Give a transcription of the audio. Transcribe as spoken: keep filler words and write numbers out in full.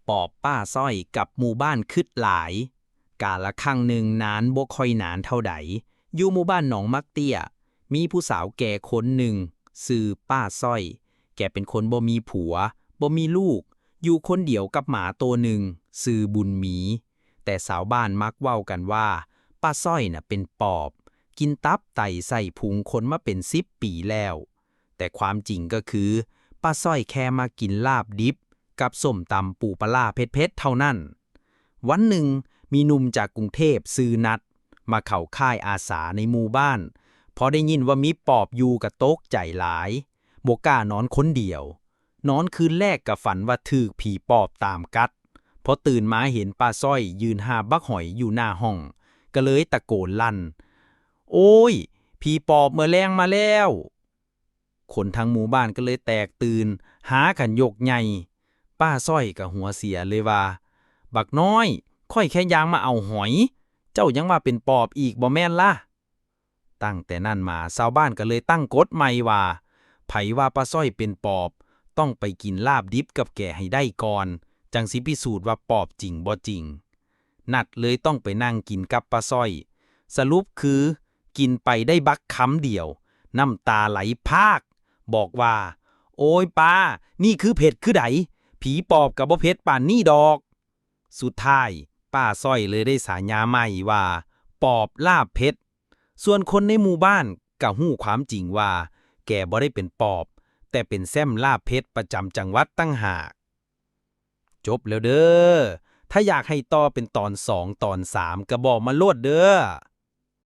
ปอบป้าสร้อยกับหมู่บ้านคึดหลาย กาละครั้งหนึ่งนานบ่ค่อยนานเท่าใด อยู่หมู่บ้านหนองมักเตี้ย มีผู้สาวแก่คนหนึ่ง ชื่อป้าสร้อย แกเป็นคนบ่มีผัว บ่มีลูก อยู่คนเดียวกับหมาตัวหนึ่ง ชื่อบุญมี แต่ชาวบ้านมักเว้ากันว่า ป้าสร้อยน่ะเป็นปอบ กินตับไตไส้พุงคนมาเป็นสิบปีแล้ว แต่ความจริงก็คือ ป้าสร้อยแค่มากินลาบดิบกับส้มตำปูปลาร้าเผ็ดๆเท่านั้น วันหนึ่งมีหนุ่มจากกรุงเทพชื่อนัด มาเข้าค่ายอาสาในหมู่บ้าน พอได้ยินว่ามีปอบอยู่ก็ตกใจหลาย บ่กล้านอนคนเดียว นอนคืนแรกก็ฝันว่าถูกผีปอบตามกัด พอตื่นมาเห็นป้าสร้อยยืนหาบบักหอยอยู่หน้าห้อง ก็เลยตะโกนลั่น "โอ้ย ผีปอบเมื่อแลงมาแล้ว" คนทั้งหมู่บ้านก็เลยแตกตื่น หากันยกใหญ่ ป้าสร้อยก็หัวเสียเลยว่า "บักน้อย ข้อยแค่ย่างมาเอาหอย เจ้ายังว่าเป็นปอบอีกบ่แม่นล่ะ" ตั้งแต่นั้นมาชาวบ้านก็เลยตั้งกฎใหม่ว่า ไผว่าป้าสร้อยเป็นปอบ ต้องไปกินลาบดิบกับแกให้ได้ก่อน จั่งสิพิสูจน์ว่าปอบจริงบ่จริง นัดเลยต้องไปนั่งกินกับป้าสร้อย สรุปคือ กินไปได้บักคำเดียว น้ำตาไหลพราก บอกว่า "โอ้ยป้า นี่คือเผ็ดคือใด ผีปอบก็บ่เผ็ดปานนี้ดอก" สุดท้าย ป้าสร้อยเลยได้ฉายาใหม่ว่า ปอบลาบเผ็ด ส่วนคนในหมู่บ้านก็ฮู้ความจริงว่า แกบ่ได้เป็นปอบ แต่เป็นแซ่บลาบเผ็ดประจำจังหวัดต่างหาก จบแล้วเด้อ ถ้าอยากให้ต่อเป็นตอนสองตอนสามก็บอกมาโลดเด้อ